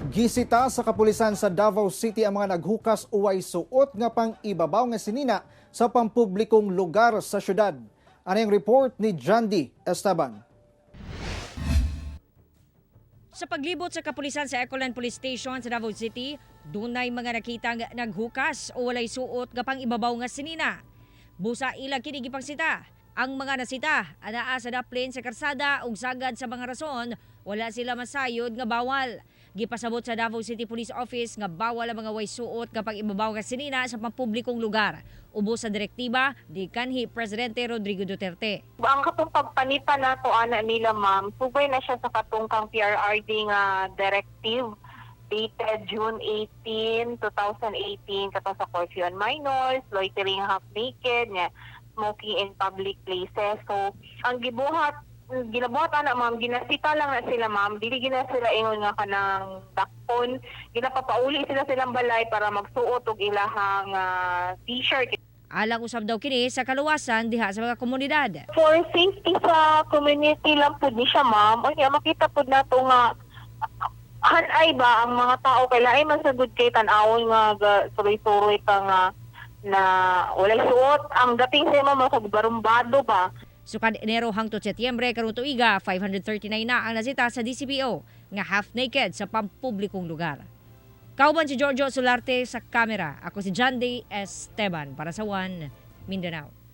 Gisita sa kapulisan sa Davao City ang mga naghukas uway suot nga pang ibabaw nga sinina sa pampublikong lugar sa syudad. Ano yung report ni Jandy Esteban? Sa paglibot sa kapulisan sa Ecoland Police Station sa Davao City, dunay mga nakitang naghukas o walay suot nga pang ibabaw nga sinina. Busa ila kini gipangsita. Ang mga nasita anaa sa daplin sa karsada ug sagad sa mga rason, wala sila masayod nga bawal. Gipasabot sa Davao City Police Office nga bawal ang mga way suot nga pang ibabaw nga sinina sa pampublikong lugar. Ubos sa direktiba ni kanhi Presidente Rodrigo Duterte. Ang katong pagpanita nato ana nila, ma'am, subay na siya sa katong kang PRRD nga directive dated June 18, 2018, katong sa curfew on minors, loitering half naked, nga smoking in public places. So, ang gibuhat ginabuhat ana, ma'am, ginasita lang na sila, ma'am, dili gina sila ingon nga kanang dakpon, ginapapauli sila silang balay para magsuot og ilahang t-shirt. Alang usab daw kini sa kaluwasan diha sa mga komunidad. For safety sa community lang pud ni siya, ma'am. Unya makita pud nato nga hanay ba ang mga tao kay lain man sa good kay tan-awon nga suroy-suroy ka nga na walay suot ang dating sa imo mga barumbado ba. Sukad Enero hangtod Setyembre karong tuiga, 539 na ang nasita sa DCPO nga half naked sa pampublikong lugar. Kauban si Giorgio Solarte sa kamera. Ako si John D. Esteban para sa One Mindanao.